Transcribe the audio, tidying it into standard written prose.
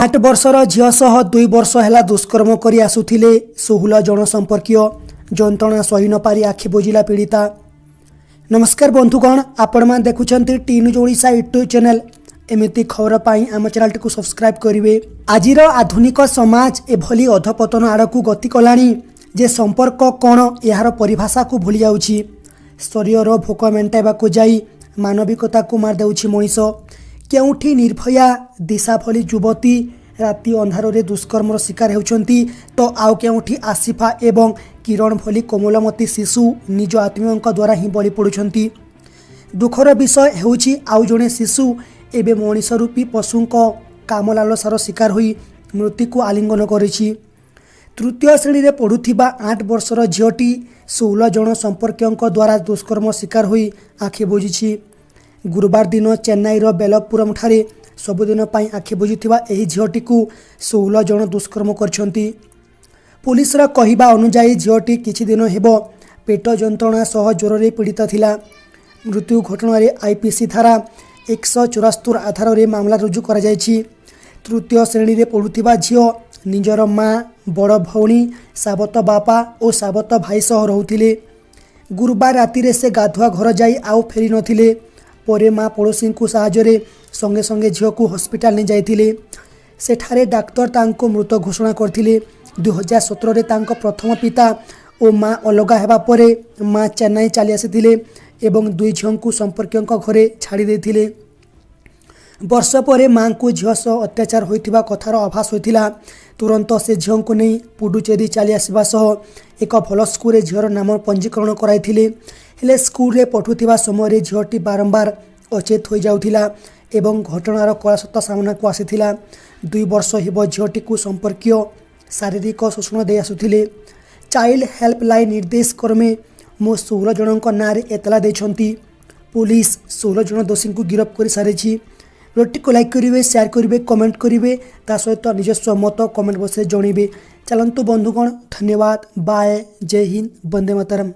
8 ବର୍ଷର ଝିଅ ସହ 2 ବର୍ଷ ହେଲା ଦୁଷ୍କର୍ମ କରି ଆସୁଥିଲେ 16 ଜଣ ସମ୍ପର୍କୀୟ। ଯନ୍ତ୍ରଣା ସହି ନପାରି ଆଖି ବୁଜିଲା ପୀଡ଼ିତା। ନମସ୍କାର ବନ୍ଧୁଗଣ, ଆପଣମାନେ ଦେଖୁଛନ୍ତି ଟି ନ୍ୟୁଜ୍ ଓଡ଼ିଶା ୟୁଟ୍ୟୁବ୍ ଚ୍ୟାନେଲ୍। ଏମିତି ଖବର ପାଇଁ ଆମ ଚ୍ୟାନେଲଟିକୁ ସବସ୍କ୍ରାଇବ୍ କରିବେ। ଆଜିର ଆଧୁନିକ ସମାଜ ଏଭଳି ଅଧପତନ ଆଡ଼କୁ ଗତି କଲାଣି ଯେ ସମ୍ପର୍କ କ'ଣ, ଏହାର ପରିଭାଷାକୁ ଭୁଲି ଯାଉଛି। ଶରୀରର ଭୋକ ମେଣ୍ଟାଇବାକୁ ଯାଇ ମାନବିକତାକୁ ମାରିଦେଉଛି ମଣିଷ। କେଉଁଠି ନିର୍ଭୟା, ଦିଶା ଭଳି ଯୁବତୀ ରାତି ଅନ୍ଧାରରେ ଦୁଷ୍କର୍ମର ଶିକାର ହେଉଛନ୍ତି ତ ଆଉ କେଉଁଠି ଆସିଫା ଏବଂ କିରଣ ଭଳି କୋମଲମତୀ ଶିଶୁ ନିଜ ଆତ୍ମୀୟଙ୍କ ଦ୍ୱାରା ହିଁ ବଳି ପଡ଼ୁଛନ୍ତି। ଦୁଃଖର ବିଷୟ ହେଉଛି, ଆଉ ଜଣେ ଶିଶୁ ଏବେ ମଣିଷ ରୂପୀ ପଶୁଙ୍କ କାମଲାଳସାର ଶିକାର ହୋଇ ମୃତ୍ୟୁକୁ ଆଲିଙ୍ଗନ କରିଛି। ତୃତୀୟ ଶ୍ରେଣୀରେ ପଢ଼ୁଥିବା 8 ବର୍ଷର ଝିଅଟି 16 ଜଣ ସମ୍ପର୍କୀୟଙ୍କ ଦ୍ୱାରା ଦୁଷ୍କର୍ମ ଶିକାର ହୋଇ ଆଖି ବୁଜିଛି। ଗୁରୁବାର ଦିନ ଚେନ୍ନାଇର ବେଲପୁରମଠାରେ ସବୁଦିନ ପାଇଁ ଆଖି ବୁଜିଥିବା ଏହି ଝିଅଟିକୁ 16 ଜଣ ଦୁଷ୍କର୍ମ କରିଛନ୍ତି। ପୋଲିସର କହିବା ଅନୁଯାୟୀ, ଝିଅଟି କିଛି ଦିନ ହେବ ପେଟ ଯନ୍ତ୍ରଣା ସହ ଜ୍ୱରରେ ପୀଡ଼ିତ ଥିଲା। ମୃତ୍ୟୁ ଘଟଣାରେ ଆଇପିସି ଧାରା 174 ଆଧାରରେ ମାମଲା ରୁଜୁ କରାଯାଇଛି। ତୃତୀୟ ଶ୍ରେଣୀରେ ପଢ଼ୁଥିବା ଝିଅ ନିଜର ମା, ବଡ଼ ଭଉଣୀ, ସାବତ ବାପା ଓ ସାବତ ଭାଇ ସହ ରହୁଥିଲେ। ଗୁରୁବାର ରାତିରେ ସେ ଗାଧୁଆ ଘର ଯାଇ ଆଉ ଫେରି ନଥିଲେ। ପରେ ମା ପଡ଼ୋଶୀଙ୍କୁ ସାହାଯ୍ୟରେ ସଙ୍ଗେ ସଙ୍ଗେ ଝିଅକୁ ହସ୍ପିଟାଲ ନେଇଯାଇଥିଲେ। ସେଠାରେ ଡାକ୍ତର ତାଙ୍କୁ ମୃତ ଘୋଷଣା କରିଥିଲେ। 2017ରେ ତାଙ୍କ ପ୍ରଥମ ପିତା ଓ ମା ଅଲଗା ହେବା ପରେ ମା ଚେନ୍ନାଇ ଚାଲି ଆସିଥିଲେ ଏବଂ ଦୁଇ ଝିଅଙ୍କୁ ସମ୍ପର୍କୀୟଙ୍କ ଘରେ ଛାଡ଼ି ଦେଇଥିଲେ। ବର୍ଷ ପରେ ମାଙ୍କୁ ଝିଅ ସହ ଅତ୍ୟାଚାର ହୋଇଥିବା କଥାର ଆଭାସ ହୋଇଥିଲା। ତୁରନ୍ତ ସେ ଝିଅଙ୍କୁ ନେଇ ପୁଡୁଚେରୀ ଚାଲି ଆସିବା ସହ ଏକ ଭଲ ସ୍କୁଲରେ ଝିଅର ନାମ ପଞ୍ଜୀକରଣ କରାଇଥିଲେ। ହେଲେ ସ୍କୁଲରେ ପଢ଼ୁଥିବା ସମୟରେ ଝିଅଟି ବାରମ୍ବାର ଅଚେତ ହୋଇଯାଉଥିଲା ଏବଂ ଘଟଣାର କଳାସତ୍ତା ସାମ୍ନାକୁ ଆସିଥିଲା। 2 ବର୍ଷ ହେବ ଝିଅଟିକୁ ସମ୍ପର୍କୀୟ ଶାରୀରିକ ଶୋଷଣ ଦେଇ ଆସୁଥିଲେ। ଚାଇଲ୍ଡ ହେଲ୍ପଲାଇନ୍ ନିର୍ଦ୍ଦେଶ କ୍ରମେ ମୋ 16 ଜଣଙ୍କ ନାଁରେ ଏତଲା ଦେଇଛନ୍ତି। ପୋଲିସ 16 ଜଣ ଦୋଷୀଙ୍କୁ ଗିରଫ କରିସାରିଛି। ଭିଡ଼ିଓଟିକୁ ଲାଇକ୍ କରିବେ, ସେୟାର କରିବେ, କମେଣ୍ଟ କରିବେ, ତା ସହିତ ନିଜସ୍ୱ ମତ କମେଣ୍ଟ ବକ୍ସରେ ଜଣାଇବେ। ଚାଲନ୍ତୁ ବନ୍ଧୁଗଣ, ଧନ୍ୟବାଦ, ବାଏ, ଜୟ ହିନ୍ଦ, ବନ୍ଦେ ମାତରମ୍।